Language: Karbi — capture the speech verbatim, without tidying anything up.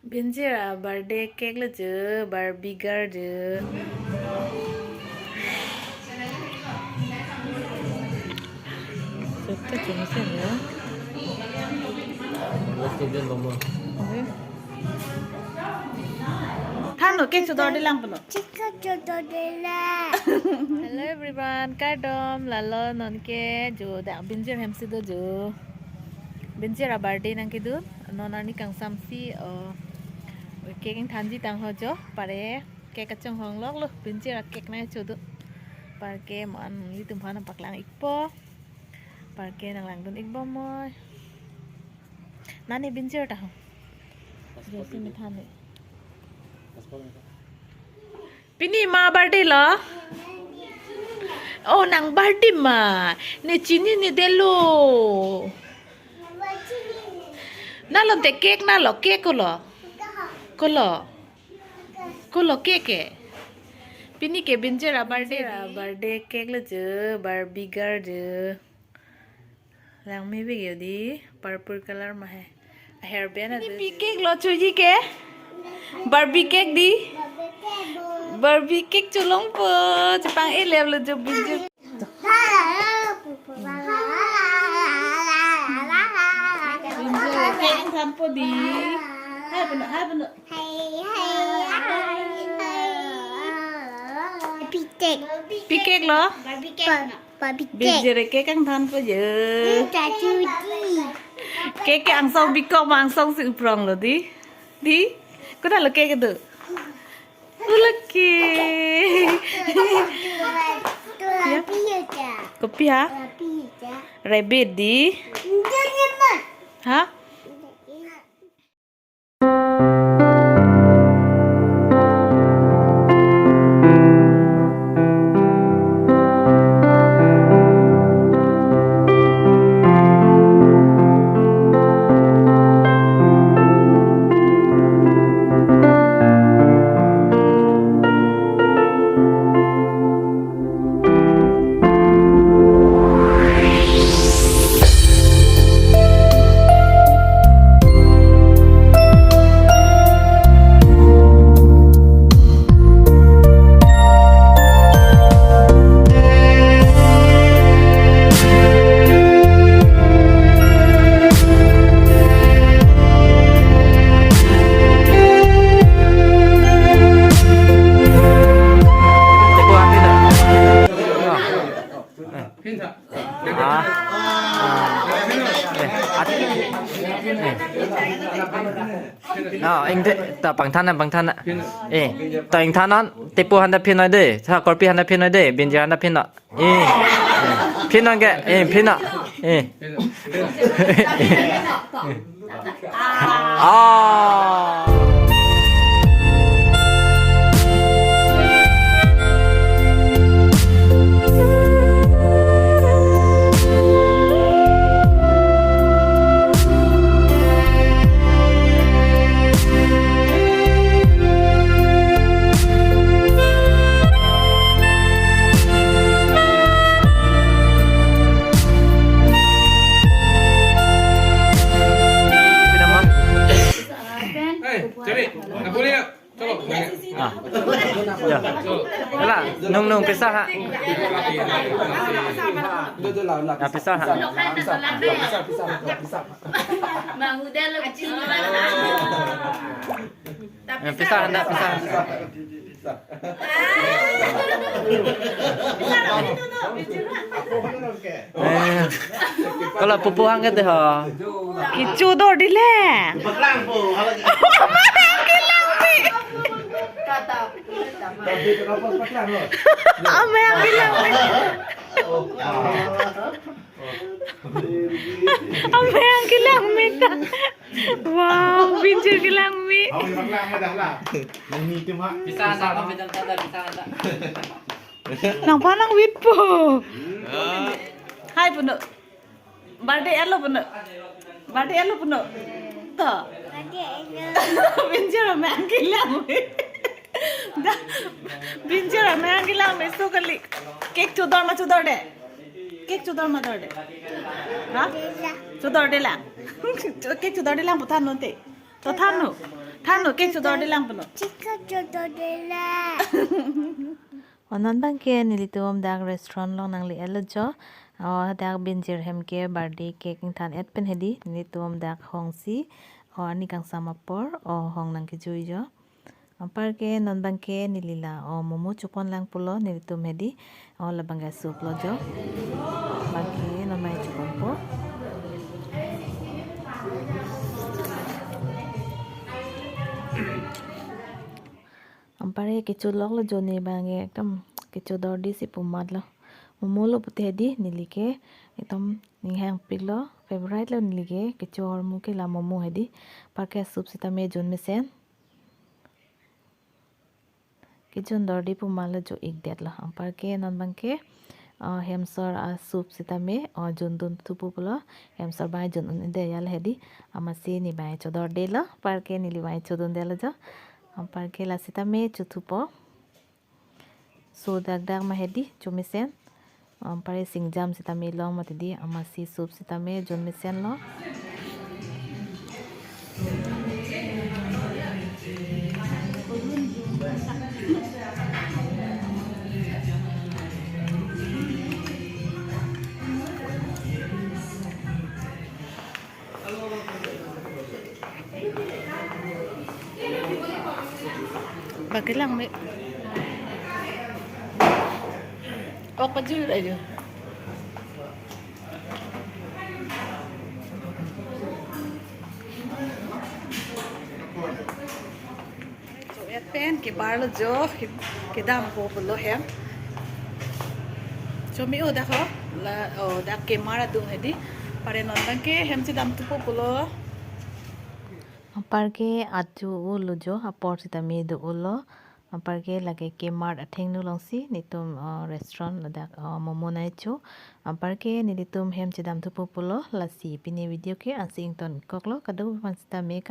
Binjir a-birthday cake lo jo, Barbie girl jo. Sokta chungsi lo. Thanlo, cake chodor dilang pulo. Cake chodor dilang. Hello everyone, kardom, lalo nonke jo dak Binjir hem si do jo. Binjir a-birthday nangkedun, non arni kangsam si, oh, cake ingthanji tang ho jo, pare cake kachonghong lok lo, Binjir a-cake nangchodun. Parke mo-an ilitum aphan nangpaklang ikpo. Parke nanglangdun ikbom moi. Nani Binjir ta ho. Jesi methan ni. Pini ma birthday lo? Oh, nang birthday ma. Ne chinine detlo. Nalo te cake nalo, cake kolo. Kolo. Kolo cake ke. Pini ke Binjir a-birthday. Binjir a-birthday cake lo jo, Barbie girl jo. Langme big yo di, purple color ma hai. Hairband ado. Pi cake lo choji ke? Barbie cake di. Barbie cake cholongpo, chepang-e lep lo jo Binjir. Binjir cake ingthanpo di. Hai puno, hai puno. Pi cake. Pi cake lo? Barbie cake. Barbie cake. Binjir cake ingthanpo jo. Cake ke angsong bikok ma angsong si uprong lo di. Di. Kodak lo cake do? Ula ke. Kopi ha? Rabbit di. Ha? Ah. Ah. Eh, at-, eh. No, ingthe, ta pangthan na, pangthan na. Eh, ta ingthan non, tepo handa phin noi de, ta korpi handa phin noi de, Binjir handa phin noi. Eh, eh. Phin non ke, eh, phin non. Eh. Ah. Hey, Javi, nang boleh ya? Chalo. Ah. Ya. Chalo. Hala, nung nung pisa ha. Ya, pisa ha. Ya, pisa ha, pisa. Eh, kalau pupu hang kete ho. Kecho dor dile. Paklang po, hala. Amei angkelang me. Amei angkelang me. Amei angkelang me ta. Wow, Binjir kelang me. Pisa anda, pisa anda, pisa anda. Nangphan nangvit po. Hai puno. Birthday alo puno. Birthday alo puno. To. Binjir amei angkelang me. Da. Binjir amei angkelang me so kali. Cake chodor ma chodor de. Cake chodor ma dor de. Ha? Chodor de la. Cake chodor de la puthan non te. To thannon, thannon, cake chodor-de lang pulo. Cake chodor-de lang. O non abangke nelitum dak restaurant along nangle-etlo jo. O dak Binjir hem ke birthday cake ingthan-et pen hedi nelitum dak hongsi, o arni kangsam apor, o hong nangkejui jo. Anparke non abangke neli la, o momo chopon lang pulo nelitum hedi. O labangke soup lo jo. Anparke non abangke choponpo. Anparke kecholoklo jo, ne abangke ekdom kechodor-de si pu matlo. Momo lo pute hedi neli ke ekdom ninghangpiklo, favorite lo neli ke, kecho ahormu ke la momo hedi. Anparke soup sitame jon mesen. Kejondor-de pu matlo, jo-ikdetlo. Anparke non abangke, o, hemsor a-soup sitame, o, jondun thupo pulo. Hemsor abang jon un-edet ya la hedi. Amatsi ne abang chodor-delo. Anparke neli abang chodundelo jo. Anparke la sitame chothupo. So dakdak ma hedi, chomesen. Anparke singjam sitame long mati di, amatsi soup sitame jon mesen lo. Bagi lang mi. Ok, pajul aja. Cho-et pen kebarlo jo, ke-, kedampo pulo hem. Cho me-o dak ho, la, o, dak kemar adung hedi. Anparke non abangke hem chedam thupo pulo. Anparke achu ulo jo, apor sitame do-olo. Anparke lake kemar athengno alongsi nelitum, o, restaurant ladak, o, momo nangcho. Anparke nelitum hem chedam thupo pulo, lasi pini video ke ansi ingtonkoklo, kadokave aphan sitame.